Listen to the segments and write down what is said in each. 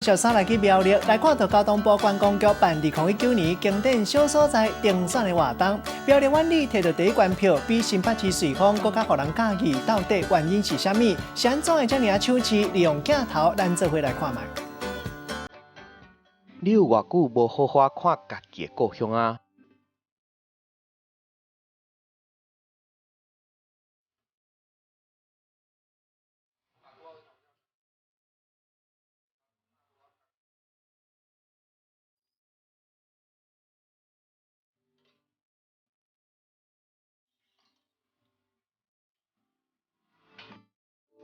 小三來去苗栗，來看到交通部觀光局辦2019年經典小所在評選的活動。苗栗苑裡提著第一關票，比新北市瑞芳閣較予人佮意，到底原因是啥物？是按怎會遮爾仔搶市？利用鏡頭，咱做伙來看覓。你有偌久無好好看家己的故鄉啊？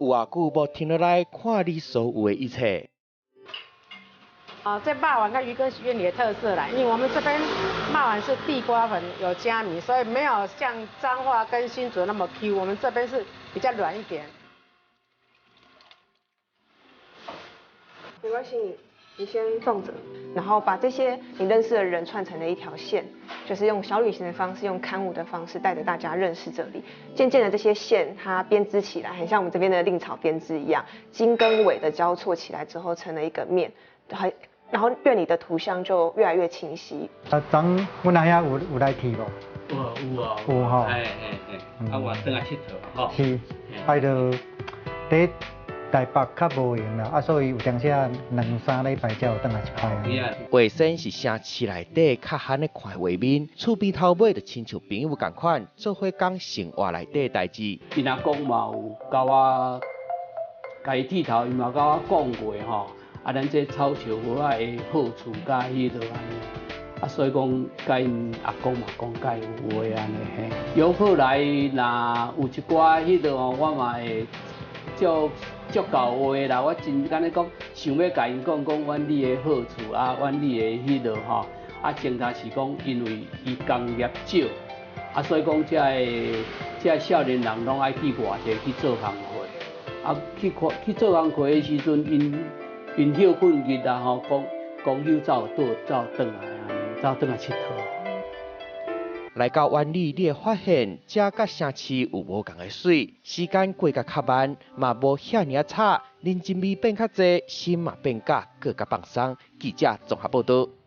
有偌久無停落來看你所有的一切？啊，這肉圓佮漁歌苑裡的特色啦，因為我們這邊肉圓是地瓜粉有加米，所以沒有像彰化跟新竹那麼 Q，我們這邊是比較軟一點。沒關係，你先放着，然後把這些你認識的人串成了一條線，就是用小旅行的方式，用刊物的方式帶着大家認識這裡。漸漸的，這些線它編織起來，很像我們這邊的藺草編織一樣，經跟緯的交錯起來之後，成了一個面，然後院裡的圖像就越來越清晰。啊，昨阮阿兄有來去無？有有哦。有吼。哎哎哎，啊，我轉來𨑨迌吼。是，啊，就佇台北較無閒啦，啊，所以有當時啊兩三禮拜才有轉來一擺。畫仙是城市內底較罕咧看的畫面，厝邊頭尾就親像朋友仝款，做伙講生活內底的代誌。𪜶阿公嘛有共我，共伊剃頭，伊嘛共我講過吼，啊，咱這草石灰仔的好處佮彼落按呢，啊，所以講佮𪜶阿公嘛講較有話按呢嘿。遊客來若有一寡彼落吼，我嘛會足足夠話啦，我真敢若講，想欲共𪜶講講苑裡的好處啊，苑裡的彼落吼，啊，前提是講因為伊工業少，啊，所以講這个少年人攏愛去外地去做工課，啊，去看去做工課的時陣，𪜶休睏日啊吼，公休才有倒才有轉來按呢，才有轉來𨑨迌。來到苑裡，你會發現這佮城市有無仝的媠，時間過甲較慢，嘛無遐爾仔吵，人情味變較濟，心嘛變甲閣較放鬆。記者綜合報導。